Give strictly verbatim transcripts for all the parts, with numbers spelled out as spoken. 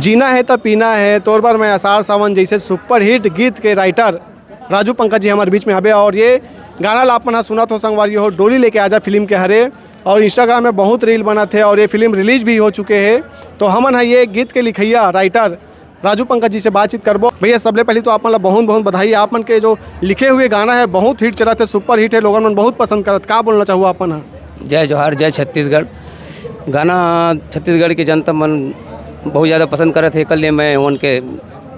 जीना हे त पीना हे, तोर बर मैं अषाढ़ सावन जइसे सुपरहिट गीत के राइटर राजू पंकज जी हमर बीच में हवे। और ये गाना ला आप मन ह सुनत हो संगवारी हो, डोली लेके आजा फिल्म के हरे। और Instagram में बहुत रील बनत हे और ये फिल्म रिलीज भी हो चुके हे। तो हमन ह ये गीत के लिखइया राइटर राजू पंकज जी से बातचीत करबो। भैया, सबले पहली तो आप मन ला बहुत बहुत बधाई, आप मन के जो लिखे हुए गाना हे बहुत हिट चलत हे, सुपरहिट हे, लोगन मन बहुत पसंद करत। का बोलना चाहू आप मन ह? जय जोहार, जय छत्तीसगढ़। गाना छत्तीसगढ़ के जनता मन बहुत ज़्यादा पसंद करत हे, एकर लिए मैं उनके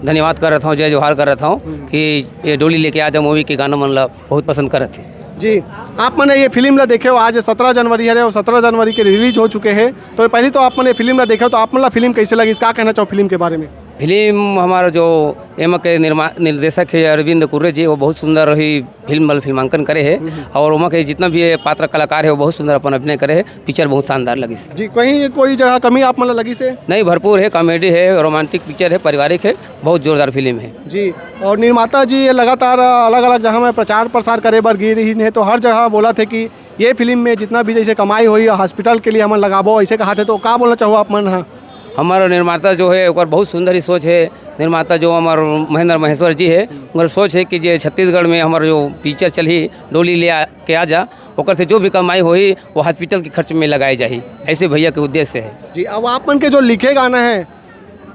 धन्यवाद करत हूँ, जय जोहार करत हूँ कि ये डोली लेके आजा मूवी के गाना मन ला बहुत पसंद करत हे। जी, आप मन ये फिल्म ला देखे हो, आज सत्रह जनवरी हरे और सत्रह जनवरी के रिलीज हो चुके हे। तो पहली तो आप मन ये फिल्म ला देखे हो, तो आप मन ला फिल्म कैसे लगिस, का कहना चाहो फिल्म के बारे में? फिल्म हमारा जो एमा के निर्मा-, निर्देशक हे अरविंद कुर्रे जी, वो बहुत सुंदर ही फिल्म वाला फिल्मांकन करे हे। हम्म। और ओमा के जितना भी ये पात्र कलाकार हे, वो बहुत सुंदर अपन अभिनय करे हे। पिक्चर बहुत शानदार लगिस। जी, कहीं कोई जगह कमी आप मन ला लगिस हे? नहीं, भरपूर हे, कॉमेडी हे, रोमांटिक पिक्चर हे, पारिवारिक हे, बहुत जोरदार फिल्म हे। जी, और निर्माता जी ये लगातार अलग-अलग जगह में प्रचार प्रसार करे बर गे रहिन हे, तो हर जगह बोलत हे कि ये फिल्म में जितना भी जैसे कमाई होही, हॉस्पिटल के लिए हमन लगाबो, ऐसे कहाथे, तो का बोलना चाहो आप मन ह? हमर निर्माता जो हे, ओकर बहुत सुंदर ही सोच हे। निर्माता जो हमर महेंद्र महेश्वर जी हे, ओकर सोच हे कि जे छत्तीसगढ़ में हमर जो पिक्चर चलही, डोली ले आ, के आ जा, ओकर से जो भी कमाई होही, वो हॉस्पिटल के खर्च में लगाए जाही। ऐसे भैया के उद्देश्य हे। जी, अब आप मन के जो लिखे गाना हे,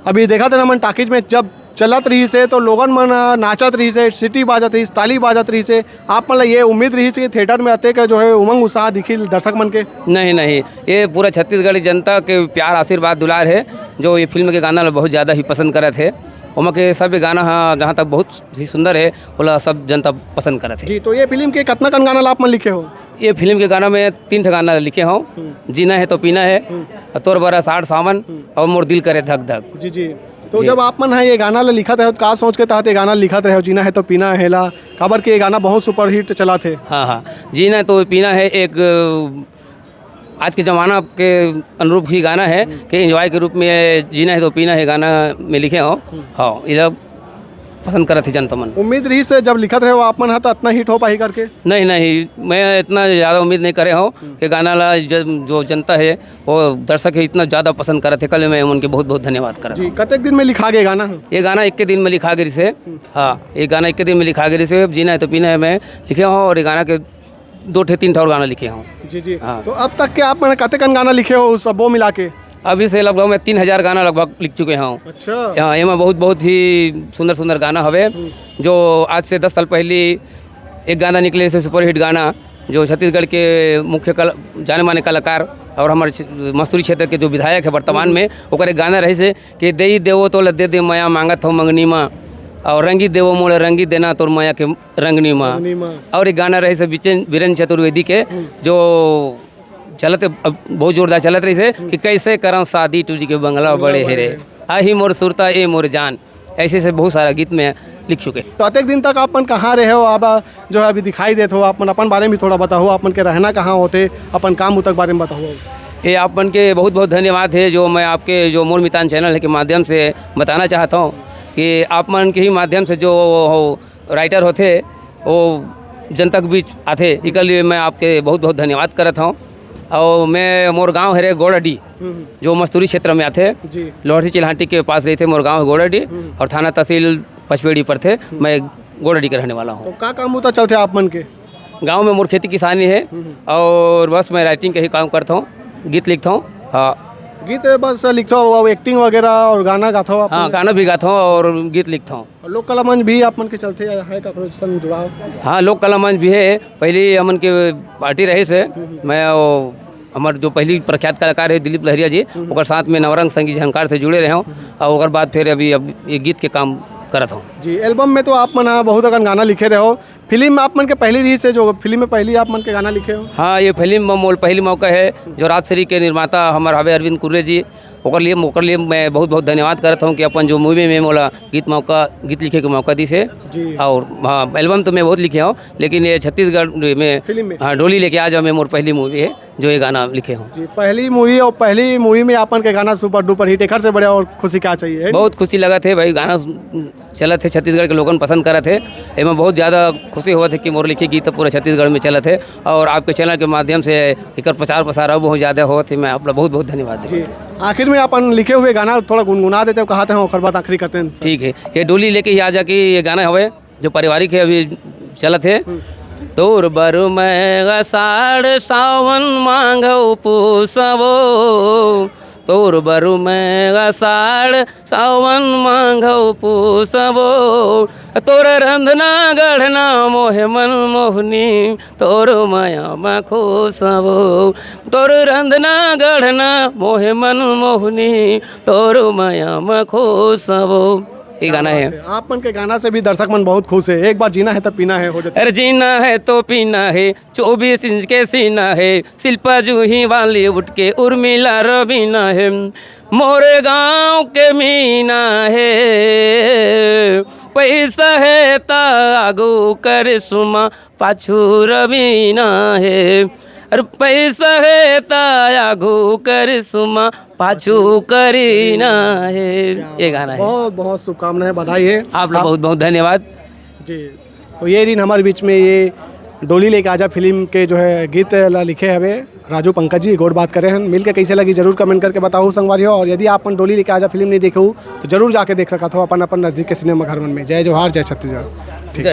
अभी देखत हन हमन टॉकीज में जब चलत रहिस हे, तो लोगन मन, अ, नाचत रहिस हे, सीटी बाजत रहिस, ताली बाजत रहिस हे। आप मन ला ये उम्मीद रहिस कि थिएटर में अतेक जो हे उमंग उत्साह दिखी दर्शक मन के? नहीं, नहीं, ये पूरा छत्तीसगढ़ी जनता के प्यार, आशीर्वाद, दुलार हे, जो ये फिल्म के गाना ला बहुत ज़्यादा ही पसंद करत हे। ओमा के सब गाना ह जहाँ तक बहुत ही सुंदर हे, ओला सब जनता पसंद करत हे। जी, तो ये फिल्म के कतना कन गाना ला आप मन लिखे हो? ये फिल्म के गाना में तीन ठे गाना लिखे हूँ। हम्म। जीना हे तो पीना हे, हम्म। और तोर बर अषाढ़ सावन, हम्म। और मोर दिल करे धक धक। जी, जी। तो जी। जब आप मन ह ये गाना ला लिखत रहे हो, तो का सोच के तहत ये गाना लिखत रहे हो, जीना हे तो पीना हे ला? काबर के ये गाना बहुत सुपरहिट चलत हे। हाँ, हाँ। जीना तो पीना हे एक, अ, आज के जमाना के अनुरूप ही गाना हे हम्म। कि एंजॉय के रूप में जीना हे तो पीना हे गाना में लिखे हूँ। हम्म। हाँ, ये सब पसंद करत हे जनता मन। उम्मीद रहिस हे जब लिखत रहे हो आप मन ह, त अतना हिट हो पाही करके? नहीं, नहीं, मैं इतना ज़्यादा उम्मीद नहीं करे हूँ हम्म। कि गाना ला ज-, जो जनता हे, वो दर्शक हे, इतना ज़्यादा पसंद करत हे। कल मैं उनके बहुत-बहुत धन्यवाद करत जी, हूँ। कतेक दिन में लिखा गे गाना ह? ये गाना एक के दिन में लिखा गे रिहिस हे। हम्म। हाँ, ये गाना एक के दिन में लिखा गे रिहिस हे। जीना हे तो पीना हे में लिखे हूँ और ये गाना के दो ठे, तीन ठे और गाना लिखे हूँ। जी, जी। हाँ। तो अब तक के आप मन कतेकन गाना लिखे हो, सबो मिला के? अभी से लगभग मैं तीन हजार गाना लगभग लिख चुके हूँ। अच्छा। हाँ, एमा बहुत, बहुत ही सुंदर, सुंदर गाना हवे, हम्म। जो आज से दस साल पहली एक गाना निकले, से सुपरहिट गाना, जो छत्तीसगढ़ के मुख्य कला-, जाने माने कलाकार और हमारे छ-, मस्तूरी क्षेत्र के जो विधायक है वर्तमान हम्म। में, ओकर एक गाना रहिस हे कि "देई देवो तोला दे दे मया, मांगत हो मंगनी मा, और रंगी देवो मोला रंगी देना तोर मया के रंगनी मा।" रंगनी मा। और एक गाना रहिस हे बिचेन-, बीरेन चतुर्वेदी के, हम्म। जो चलत, अब बहुत जोरदार चलत रहिस हे हम्म। कि "कैसे करम शादी टूरी के बंगला बंगला बड़े हे रे, बड़े हे। आही मोर सुरता ए मोर जान।" ऐसे, ऐसे बहुत सारा गीत मैं लिख चुके। तो अतेक दिन तक आप मन कहाँ रहे हो? अब जो है अभी दिखाई देत हो, आप मन अपन बारे में थोड़ा बताओ, आप मन के रहना कहाँ होथे, अपन काम उतक बारे में बताओ। ये आप मन के बहुत, बहुत धन्यवाद हे, जो मैं आपके जो मोर मितान चैनल हे के माध्यम से बताना चाहत हूँ कि आप मन के ही माध्यम से जो राइटर होथे, वो जनता के बीच आथे, एकर लिए मैं आपके बहुत, बहुत धन्यवाद करत हूँ। और मैं, मोर गाँव हरे गोड़ाडी, हम्म। जो मस्तूरी क्षेत्र में आथे, जी। लोहरसी चिल्हाटी के पास रहिथे मोर गाँव गोड़ाडी, हम्म। और थाना तहसील पचपेड़ी पड़थे। हम्म। मैं गोड़ाडी के रहने वाला हूँ। तो का काम होता चलथे आप मन के? गाँव में मोर खेती किसानी हे हम्म। और बस मैं राइटिंग के ही काम करता हूँ, गीत लिखता हूँ। हाँ। गीत बस लिखता हो, वो एक्टिंग वगैरह और गाना गाता हो आप हाँ, मन? गाना भी गाता हूँ और गीत लिखता हूँ। और लोक कला मंच भी आप मन के चलथे, है ककरो संग जुड़ाव? हाँ, लोक कला मंच भी हे। पहली हमन के पार्टी रहिस हे, हम्म। मैं वो हमर जो पहली प्रख्यात कलाकार हे दिलीप लहरिया जी, हम्म। ओकर साथ में नवरंग संगीत झंकार से जुड़े रहे हूँ। हम्म। और ओकर बाद फिर अभी अब ये गीत के काम करत हूँ। जी, एल्बम में तो आप मन ह बहुत अकन गाना लिखे रहे हो, फिल्म आप मन के पहली रहिस हे, जो फिल्म में पहली आप मन के गाना लिखे हो? हाँ, ये फिल्म में मोर पहली मौका हे, जो राजश्री के निर्माता हमर हवे अरविंद कुर्रे जी, ओकर लिए, ओकर लिए मैं बहुत, बहुत धन्यवाद करत हूँ कि अपन जो मूवी में मोला गीत मौका, गीत लिखे के मौका दिस हे। जी। और हाँ, एल्बम तो मैं बहुत लिखे हूँ, लेकिन ये छत्तीसगढ़ में, फिल्म में। हाँ, डोली लेके आ जाओ में मोर पहली मूवी हे। जो ये गाना लिखे हों। जी, पहली मूवी और पहली मूवी में आपन के गाना सुपर डुपर हिट, एकर से बड़े और खुशी का चाहिए, है? बहुत खुशी लगत हे भाई, गाना चलत हे, छत्तीसगढ़ के लोगन पसंद करत हे, एमा बहुत ज़्यादा खुशी होवत हे कि मोर लिखे गीत पूरा छत्तीसगढ़ में चलत हे और आपके चैनल के माध्यम से एकर प्रचार प्रसार अउ बहुत ज़्यादा होवत हे। मैं आप लोग बहुत बहुत धन्यवाद देवत हूँ। आखिर में अपन लिखे हुए गाना थोड़ा गुनगुना देते हो, कहा थे, ओकर बाद आखिरी करते हैं। ठीक है, ये डोली लेके ही आ जा के ये गाना हवे, जो पारिवारिक है, अभी चलत है। तोर बर मैं आषाढ़ सावन मांगव पूसवो, तोर बर मैं आषाढ़ सावन मांगव पूसवो, तोर रंधना गढ़ना मोहे मन मोहनी, तोर माया म खुसवो, तोर रंधना गढ़ना मोहे मन मोहनी, तोर माया म खुसवो। ये गाना है। आप मन के गाना से भी दर्शक मन बहुत खुश है। एक बार जीना है तो पीना है हो जाता है। अरे जीना है तो पीना है, चौबीस इंच के सीना है, शिल्पा जूही बॉलीवुड के उर्मिला रवीना है, मोरे गांव के मीना है, पैसा है त आगू करिश्मा पाछू रवीना है, अरे पैसा है त आगू करिश्मा पाछू करीना है। ये गाना है। बहुत बहुत शुभकामनाएं, बधाई है आप लोग, बहुत बहुत धन्यवाद। जी, तो ये दिन हमारे बीच में ये डोली लेके आजा फिल्म के जो है गीत ला लिखे हवे राजू पंकज जी, गोठ बात करे हैं। मिल के कैसे लगी जरूर कमेंट करके बताओ संगवारी हो, और यदि आप अपन डोली लेके आजा फिल्म नहीं देखे हो तो जरूर जाके देख सकत हो अपन अपन नजदीक के सिनेमा घर मन में। जय जोहार, जय छत्तीसगढ़। ठीक।